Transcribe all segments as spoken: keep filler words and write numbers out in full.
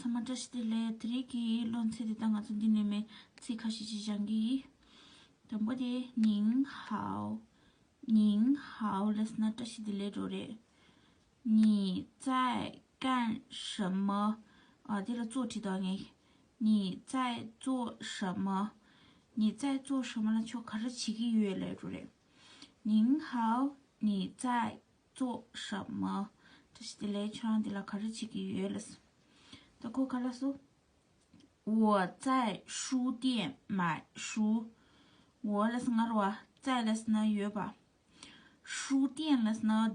ཚང་མ་བཀྲ་ཤིས་བདེ་ལེགས། དེ་རིང་གི་སློབ་ཚན་དེ་དག་ང་ཚོ་འདི་ནས་མའི་ཚིག་ཁ་ཤས་ཅིག་སྦྱང་གི་ཡིན། དང་པོ་དེ་ཉིང་ཧའོ། ཉིང་ཧའོ་ལབ་ན་བཀྲ་ཤིས་བདེ་ལེགས་འགྲོ་རེད། 你在干什么? ཨ། དེ་ལ་做བྲིས་དང་ངས། 你在做什么? 你在做什么 ལ་ཁྱོད་ག་རེ་བྱེད་ཀྱི་ཡོད་ལབ་འགྲོ་རེད། 您好，你在做什么? བཀྲ་ཤིས་བདེ་ལེགས། ཁྱོད་རང་འདི་ལ་ག་རེ་བྱེད་ཀྱི་ཡོད་ལབ། ད་ཁོ་ག་ལབ་སོང་། 我在书店买书。 我་ལབ་ན་ང་རེད་བ། 在་ལབ་ན་ཡོད་པ། 书店་ལབ་ན་ཨ་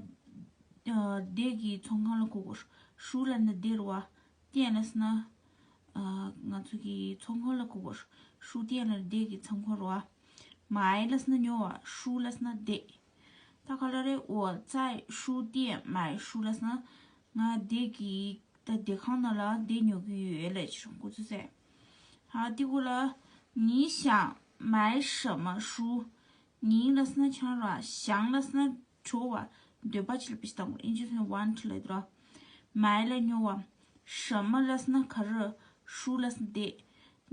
སྡེ་གི་ཚོང་ཁང་ལ་གོ་དགོས། 书་ལབ་ན་སྡེ་རེད་བ། 店་ལབ་ན་ཨ་ང་ཚོ་གི་ཚོང་ཁང་ལ་གོ་དགོས། 书店་ལབ་ན་སྡེ་གི་ཚོང་ཁང་རེད་བ། 买་ལབ་ན་ཉོ་བ། 书་ལབ་ན་སྡེ། ད་ག་ལ་རེད། 我在书店买书 ལབ་ན་ང་སྡེ་གི་ད་སྡེ་ཁང་ནང་ལ་སྡེ་ཉོ་གི་ཡོད་ལབ་ཅིག་གོ་ཚུལ་ཟེར། ཧ། དེ་གུ་ལ། 你想买什么书? 你་ལབ་ན་ཁྱོད་རང་རེད་བ། 想་ལབ་ན་ཁྱོད་བ། འདོད་པ་ཅིག་ལ་བེད་སྤྱོད་བཏང་དགོས། ཨིན་ཇི་ཐོག་ནས་want་ལབ་འདུག་ར། 买་ལབ་ན་ཉོ་བ། 什么་ལབ་ན་ག་རེ། 书་ལབ་ན་སྡེ།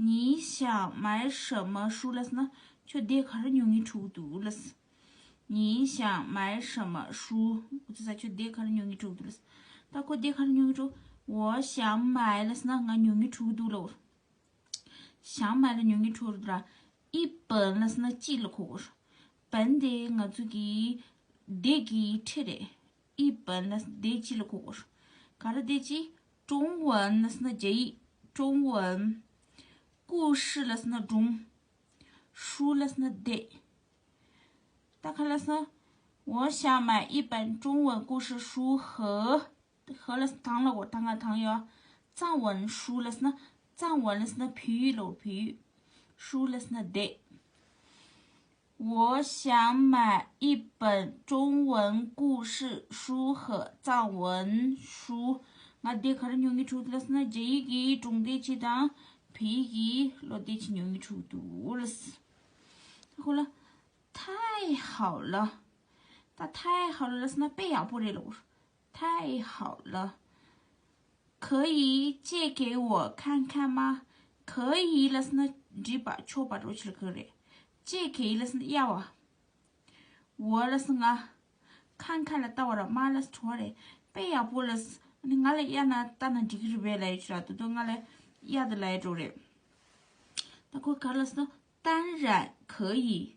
你想买什么书 ལབ་ན་ཁྱོད་སྡེ་ག་རེ་ཉོ་སྙིང་བྲོ་གི་འདུག་ལབ། 你想买什么书? འོ་ཙི་ས་ཁྱོད་སྡེ་ག་རེ་ཉོ་སྙིང་བྲོ་གི་འདུག་ལབ། ད་ཁོ་སྡེ་ག་རེ་ཉོ་སྙིང་བྲོ། 我想买 ལབ་ན་ང་ཉོ་སྙིང་བྲོ་གི་འདུག་ལབ། 想买 ལ་ཉོ་སྙིང་བྲོ་ར། 一本 ལབ་ན་གཅིག་ལ་གོ་དགོས། 本་དེ་ང་ཚོ་གི་སྡེ་གི་ཁྲིད་རེད། 一本 ལབ་ན་སྡེ་གཅིག་ལ་གོ་དགོས། ག་རེ་སྡེ་གཅིག 中文 ལབ་ན་རྒྱ་ཡིག 中文། 故事 ལབ་ན་སྒྲུང་། 书 ལབ་ན་སྡེ། ད་ག་ལབ་སོང་། 我想买一本中文故事书和 和 ལབ་ན་དང་ལ་གོ། དང་ང་དང་ཡོད། 藏文书 ལབ་ན། 藏文 ལབ་ན་བོད་ཡིག་ལོ། བོད་ཡིག 书 ལབ་ན་སྡེ། 我想买一本中文故事书和藏文书。 ང་སྡེ་ག་རེ་ཉོ་སྙིང་བྲོ་འདུག་ལབ་ན་རྒྱ་ཡིག་གི་སྒྲུང་སྡེ་གཅིག་དང་བོད་ཡིག་གི་ཀློག་སྡེ་གཅིག་ཉོ་སྙིང་བྲོ་འདུག་ལབ། ཁོ་ལ། 太好了。 ད་太好了 ལབ་ན་དཔེ་ཡག་པོ་རེད་ལབ། 太好了。 可以借给我看看吗？ 可以 ལབ་ན་འགྲིག་པ། ཆོག་པ་འདྲ་བོ་ཅིག་ལ་གོ་རེད། 借给 ལབ་ན་གཡར་བ། 我 ལབ་ན་ང་། 看看 ལབ་ན་ལྟ་བ་ར། 吗 ལབ་ན་བྲོ་བ་རེད། དཔེ་ཡག་པོ་ལབ། ཨ་ནི་ང་ལ་གཡར་ན་ལྟ་ན་འགྲིག་གི་རེད་པས་ལབ་ཡོད་ཅིག་ར། དེ་དུས་ང་ལ་གཡར་དེ་ལབ་ཡོད་འགྲོ་རེད། ད་ཁོ་ག་ལབ་སོང་། 当然可以。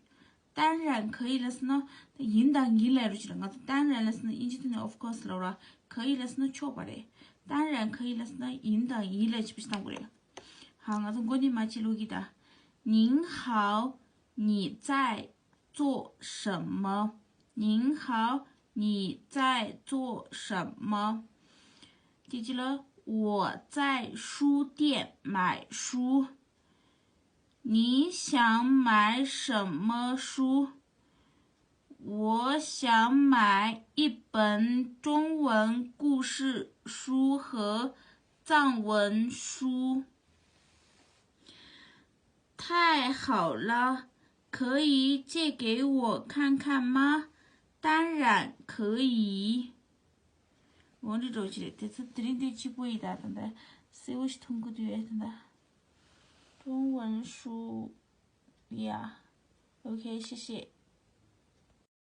当然可以 ལབ་ན་ཡིན་དང་ཡིན་ལབ་རུ་ཅིག་ར། ང་ཚོ་当然 ལབ་ན་ཨིན་ཇི་ཐོག་ནས་of course ལབ་ར། 可以 ལབ་ན་ཆོག་པ་རེད། 当然可以 ལབ་ན་ཡིན་དང་ཡིན་ལབ་ཅིག་བེད་སྤྱོད་བཏང་དགོས་རེད། ཧ། ང་ཚོ་མགོ་ནས་མར་ཅིག་ཀློག་གི་ད། 您好，你在做什么？ 您好，你在做什么？ དེ་རྗེས་ལ། 我在书店买书。 你想买什么书？ 我想买一本中文故事书和藏文书。 太好了，可以借给我看看吗？当然可以。 འོ་འདི་འདྲ་བོ་ཅིག་རེད། དེ་ཚོ་དེ་རིང་འདི་གཅིག་པོ་ཡིན་ད། ད་ད་གསལ་བོ་ཞིག་མཐོང་གི་འདུག་ད་ད། 中文书呀། OK，谢谢。